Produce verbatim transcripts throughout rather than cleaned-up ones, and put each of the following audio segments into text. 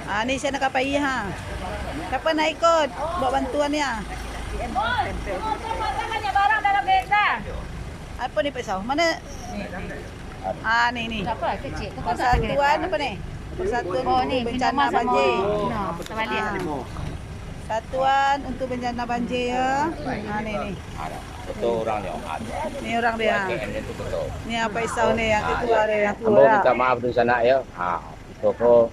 Ah, ni siapa nak pai, ha. Siapa nak ikut buat bantuan ni, ha? Apa ni, Pak Isau? Mana? Ah, ni, ni. Persatuan apa ni? Persatuan untuk bencana banjir. Ah. Satuan untuk bencana banjir, ya. Ah, ni, ni. Betul orang ni, Om. Ni orang dia. Ni Pak Isau ni, yang ketua dia, yang tua. Ambo minta maaf dulu sanak, ya. Ha, kito ko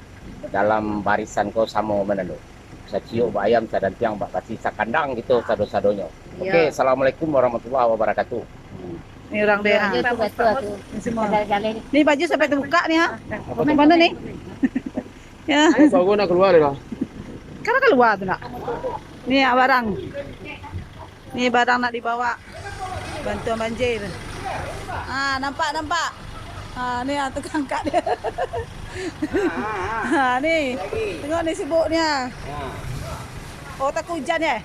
dalam barisan ko samo manando. Saciok bak ayam, sadantiang bak kasi, sakandang kito sado-sadonyo. Oke, assalamualaikum warahmatullahi wabarakatuh. Ni orang dia. Yo, tu batua tu. Ni semua. Ni baju sampai terbuka ni, ha. Mana ni? Ya. Baru nak keluar dia lah. Kan kalua tu nak. Ni, ah, barang. Ni barang nak dibawa. Bantuan banjir. Ah, nampak, nampak. Ah, ni, ah, tukang angkat dia. Ah, ni. Tengok ni sibuk ni, ah. Oh, takut hujan, ya?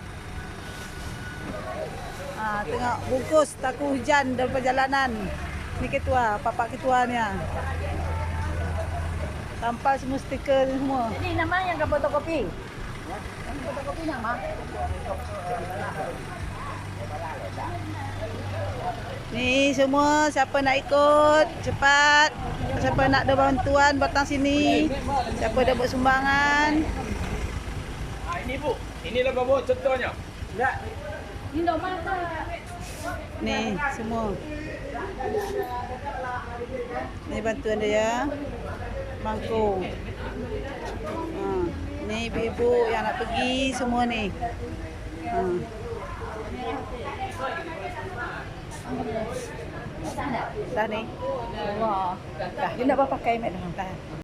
Ah, tengok bungkus takut hujan dalam perjalanan. Ni ketua, bapak ketua ni, ah. Tampal semua stiker ni semua. Ini nama yang ka fotokopi? Ni semua, siapa nak ikut, cepat. Siapa nak ada bantuan, datang sini. Siapa ada buat sumbangan. Ah, ini, Bu. Inilah, Bu, contohnya. Ni semua. Ni bantuan dia, ya. Mangko. Ha. Ni ibu-ibu yang nak pergi semua ni. Ha. Dah ni. Dah. Dia nak bapakai mat dah. Dah.